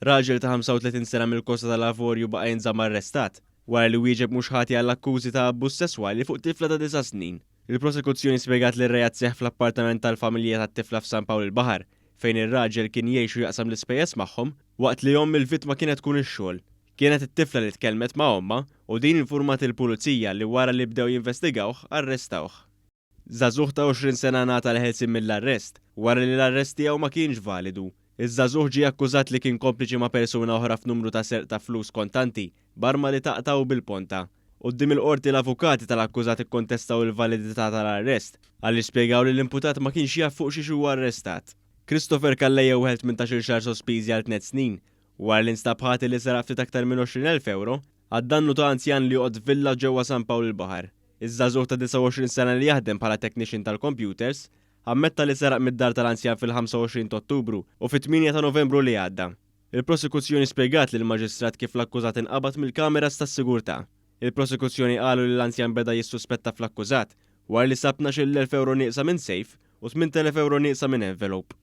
Raġel ta' 35 sena mill-Kosta tal-Avorju baqa' jinżamm arrestat wara li wieġeb mhux ħati għall-akkużi ta' abbuż sesswali fuq tifla ta' disa' snin. Il-prosekuzzjoni spjegat li r-reat seħħ fl-appartament tal-familja tat-tifla f'San Pawl il-Baħar, fejn ir-raġel kien jgħix u jaqsam l-ispejjeż magħhom, waqt li omm il-vittma kienet tkun ix-xogħol. Kienet it-tifla li tkellmet ma' ommha u din infurmat lill-Pulizija li wara li bdew jinvestigawh arrestawh. Żagħżugħ ta' 20 sena ngħata l-ħelsien mill-arrest wara li l-arrest tiegħu ma kienx validu. Iż-żagħżugħ ġie akkużat li kien kompliċi ma' persuna oħra f'numru ta' serq ta' flus kontanti b'arma li taqta' u bil-ponta. Quddiem il-Qorti l-avukati tal-akkużat ikkontestaw il-validità tal-arrest għaliex spjegaw li l-imputat ma kienx jaf fuq xiex huwa arrestat. Christopher Calleja weħel 18-il xahar sospiżi għal tnett snin wara li nstab ħati li seraq ftit aktar minn 20,000 ewro għad-dannu ta' anzjan li joqgħod f'villa ġewwa San Pawl il-Baħar. Iż-żagħżugħ ta' 29 sena li jaħdem bħala technician tal-computers ammetta li seraq mid-dar tal-anzjan fil-25 t'Ottubru u fit-8 ta' Novembru li għadda. Il-prosekuzzjoni spjegat lill-Maġistrat kif l-akkużat inqabad mill-kameras tas-sigurtà. Il-prosekuzzjoni qalu li l-anzjan beda jissuspetta fl-akkużat wara li sab 12,000 ewro nieqsa minn safe u 8,000 ewro nieqsa minn envelope.